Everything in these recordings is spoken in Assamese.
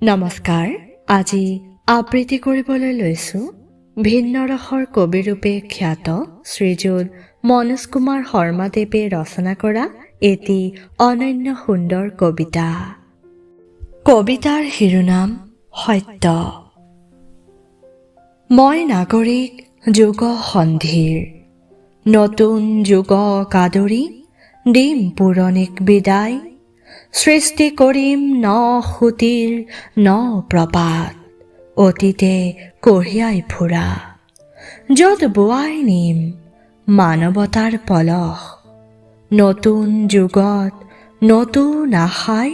নমস্কাৰ। আজি আবৃত্তি কৰিবলৈ লৈছোঁ ভিন্ন ৰসৰ কবিৰূপে খ্যাত শ্ৰীযুত মনোজ কুমাৰ শৰ্মাদেৱে ৰচনা কৰা এটি অনন্য সুন্দৰ কবিতা। কবিতাৰ শিৰোনাম সত্য। মই নাগৰিক যুগ সন্ধিৰ, নতুন যুগক আদৰি দিম পুৰণিক বিদায়। সৃষ্টি কৰিম ন সুঁতিৰ ন প্ৰপাত, অতীতে কঢ়িয়াই ফুৰা, য'ত বোৱাই নিম মানৱতাৰ পলস। নতুন যুগত নতুন আশাই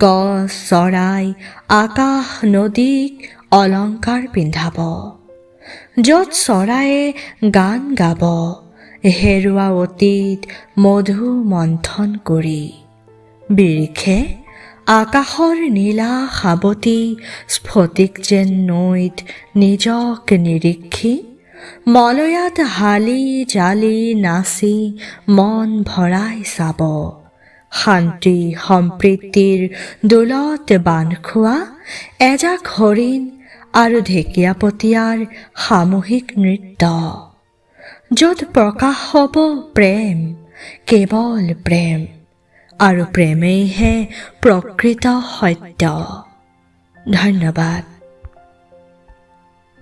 গছ, চৰাই, আকাশ, নদীক অলংকাৰ পিন্ধাব, য'ত চৰায়ে গান গাব হেৰুৱা অতীত মধু মন্থন কৰি, বিৰিখে আকাশৰ নীলা সাৱটি স্ফটিক যেন নৈত নিজক নিৰীক্ষি মলয়াত হালি জালি নাচি মন ভৰাই চাব শান্তি সম্প্ৰীতিৰ দোলত বান্ধ খোৱা এজাক হৰিণ আৰু ঢেকীয়াপতীয়াৰ সামূহিক নৃত্য, য'ত প্ৰকাশ হ'ব প্ৰেম, কেৱল প্ৰেম, আৰু প্ৰেমেইহে প্ৰকৃত সত্য। ধন্যবাদ।